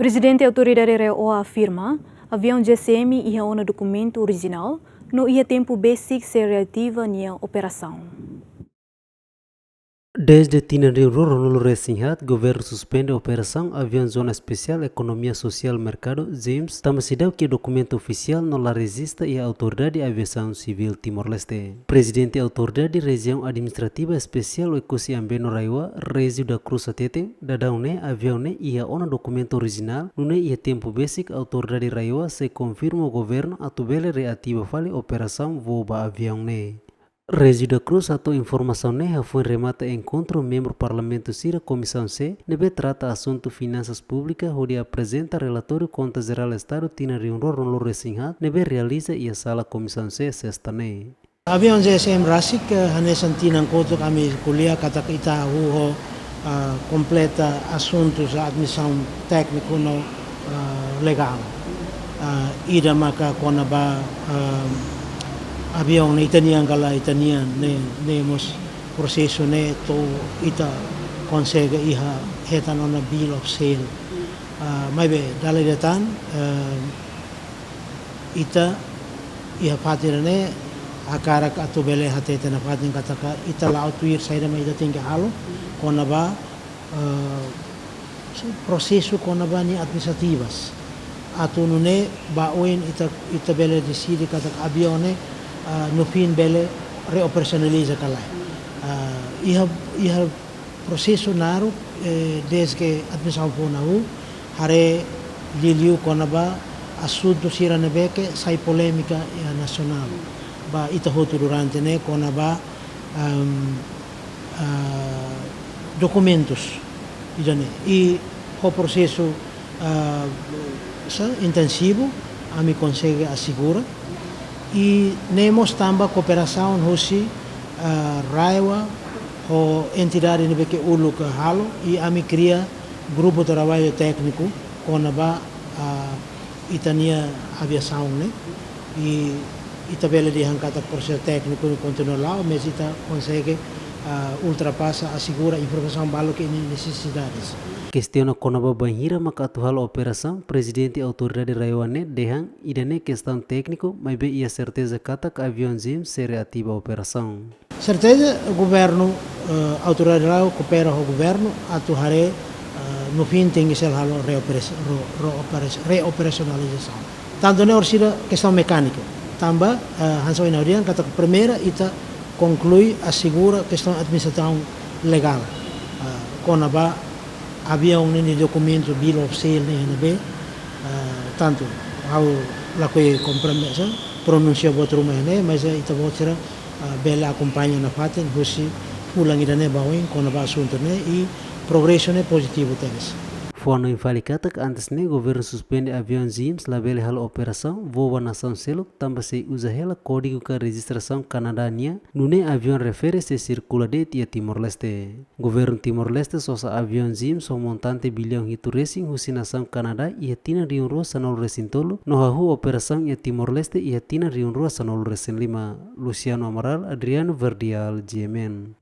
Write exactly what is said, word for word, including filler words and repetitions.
Prezidente Autoridade RAEOA afirma, aviaun G S M iha ona dokumentu orijinál, no iha tempu besik sei reativa nia operasaun. Dezde tinan rihun rua ruanulu-resin-haat, governu suspende operasaun aviaun Zona Espesiál Ekonomia Sosiál Merkadu, ZEESM, tanba seidauk iha dokumentu ofisiál no la rejista iha Autoridade Aviasaun Sivíl Timor-Leste. Prezidente Autoridade Rejiaun Administrativa Espesiál Oekusi Ambeno RAEOA, Régio da Cruz hateten, daudaun ne'e aviaun ne'e iha ona dokumentu orijinál, nune'e iha tempu besik Autoridade RAEOA sei konfirma ho governu atu bele reativa fali operasaun voo ba aviaun ne'e. Régio da Cruz hato'o informasaun ne'e hafoin remata enkontru membru Parlamentu sira Komisaun C, ne'ebé trata asuntu finansas públikas hodi aprezenta relatóriu Konta Jerál Estadu tinan rihun rua ruanulu-resin-haat, ne'ebé realiza iha sala Komisaun C, sesta ne'e. Aviaun G S M rasik, eh, hanesan tinan kotuk ami ko'alia katak ita hahú ho, ah, kompleta asuntus admisaun tékniku no, ah, legál. Ah, ida maka kona-ba, ah, aviaun ne'e ita-nian ka lae ita-nian, ne'e, ne'e mós prosesu ne'e to'o ita konsege iha hetan ona bill of sale. Ah, maibé, dala ida tan, ah, ita iha fatin ne'e hakarak atu bele hatete nafatin katak ita la'o tuir saida mak ita tenke halo kona-ba, eh, prosesu kona-ba nia administrativas. Atu nune'e ba oin ita, ita bele deside katak aviaun ne'e, eh, no fin bele reoperasionaliza ka lae. Eh, iha, iha prosesu naruk, eh, dezde ke administrasaun foun hahú haree liuliu kona-ba asuntu sira ne'ebé ke sai polémika iha nasionál ba ita hotu durante ne'e kona-ba, ehm, ah, dokumentus ida-ne'e. I ho prosesu, ah, sa, intensivu, ami konsege asegura. I ne'e mós tanba kooperasaun husi, ah, RAEOA ho entidade ne'ebé ke uluk halo, i ami kria grupu traballu tékniku kona-ba, ah, ita-nia aviasaun ne'e. I ita bele dehan katak prosesu tékniku ne'e kontinua la'o, mas ita konsege, ah, ultrapasa, asegura informasaun balu ke nia nesesidades. Kestiona kona-ba bainhira maka atu halo operasaun, Prezidente Autoridade RAEOA ne'e dehan, ida-ne'e kestaun tékniku, maibé iha serteza katak aviaun ZEESM sei reativa operasaun. Serteza, governu, eh, Autoridade RAEOA koopera ho governu atu haree, eh, no fin tenke sei halo reoperas-, ro-, ro-, operas-, reoperasionalizasaun. Tantu ne'e orsida kestaun mekániku. Tanba, eh, hanesan ohin ha'u dehan katak primeira ita konklui asegura kestaun administrasaun legál. Eh, kona-ba aviaun ne'e nia dokumentu bill of sale ne'e iha ne'ebé, eh, tantu ha'u lakohi kompromesa, pronunsia buat ruma iha ne'e, mas, eh, ita-boot sira, eh, bele akompaña nafatin husi fulan ida-ne'e ba oin kona-ba asuntu ne'e i progresu ne'e pozitivu tebes. Fó-hanoin fali katak antes ne'e governu suspende aviaun ZEESM labele halo operasaun voo ba nasaun seluk tanba sei uza hela kódigu ka rejistrasaun Kanadá nian, nune'e aviaun refere sei sirkula de'it iha Timor-Leste. Governu Timor-Leste sosa aviaun ZEESM ho montante biliaun hitu resin husi nasaun Kanadá iha tinan rihun rua sanulu-resin-tolu, no hahú operasaun iha Timor-Leste iha tinan rihun rua sanulu-resin-lima. Luciano Amaral, Adriano Verdial, G M N.